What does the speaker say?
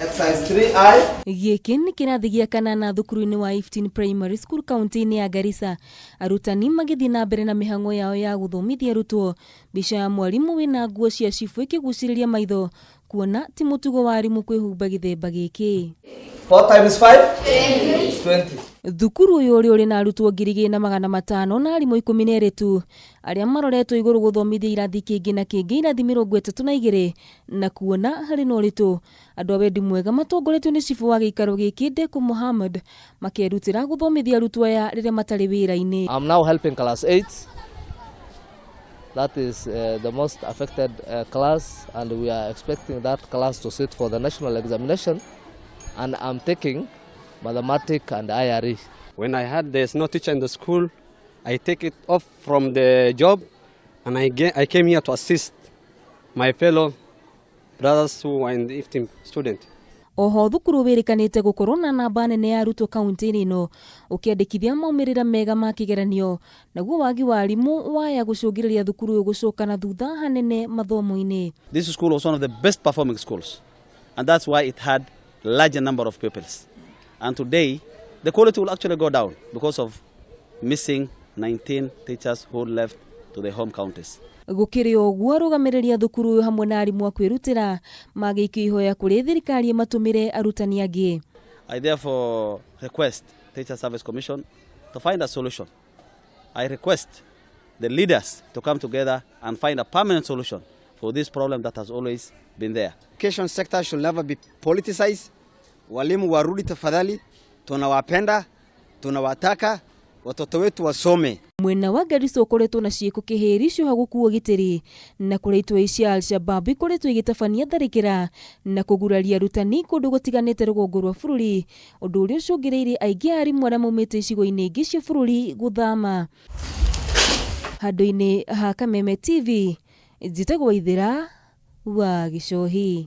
Exercise 3I. Gĩkĩ nĩ kĩrathi gĩa kanana thukuru-inĩ wa Iftin Primary School kaunti-inĩ ya Garissa. Arutani magĩthiĩ na mbere na mĩhang'o yao ya gũthomithia arutwo. Mbica ya mwarimũ wĩna nguo cia cibũ ĩkĩgucĩrĩria maitho kuona ti mũtugo wa arimũ kwĩhumba gĩthemba gĩkĩ. 4 times 5? 20. Thukuru ũyũ ũrĩa ũrĩ na arutwo 1500 na arimũ 12 tu arĩa maroretwo igũrũ gũthomithia irathi kĩngĩ na kĩngĩ irathi 32 na kuona harĩ na ũritũ. Andũ a wendi mwega matongoretio nĩ cibũ wa gĩikaro gĩkĩ Deku Mohammed makerutĩra gũthomithia arutwo aya rĩrĩa matarĩ wĩra-inĩ. I'm now helping class 8. That is the most affected class, and we are expecting that class to sit for the national examination. And I'm taking mathematics and IRE. When I heard there's no teacher in the school, I take it off from the job and I came here to assist my fellow brothers who are in the Iftin student. Oho thukuru wĩrĩkanĩte gũkorwo na namba nene ya arutwo kaunti-inĩ ĩno ũkĩandĩkithia maumĩrĩra mega ma kĩgeranio, naguo wagi wa arimũ waya gũcũngĩrĩria thukuru ũyũ gũcoka na thutha hanene mathomo-inĩ. This school was one of the best performing schools, and that's why it had larger number of pupils. And today, the quality will actually go down because of missing 19 teachers who left to their home counties. Gũkĩrĩ ũguo, arũgamĩrĩri a thukuru ũyũ hamwe na arimũ a kwĩrutĩra magĩikio ihoya kũrĩ thirikari ĩmatũmĩre arutani angĩ. I therefore request Teacher Service Commission to find a solution. I request the leaders to come together and find a permanent solution for this problem that has always been there. Education sector should never be politicized. Walimu warudi tafadhali, tunawapenda, tunawataka, watoto wetu wasome. Mwena wa Garissa ũkoretwo na ciĩko kĩhĩri cioha gũkuo gĩtĩri na kũrĩa itoi cia Al-Shabab ikoretwo igĩtabania tharĩkĩra na kũguraria arutani kũndũ gũtiganĩte rũgongo rwa bũrũri, ũndũ ũrĩa ũcũngĩrĩirie aingĩ a arimũ arĩa maumĩte icigo-inĩ ingĩ cia bũrũri gũthama. Handũ-inĩ ha Kameme TV, njĩtagwo Waithĩra wa Gĩcohi.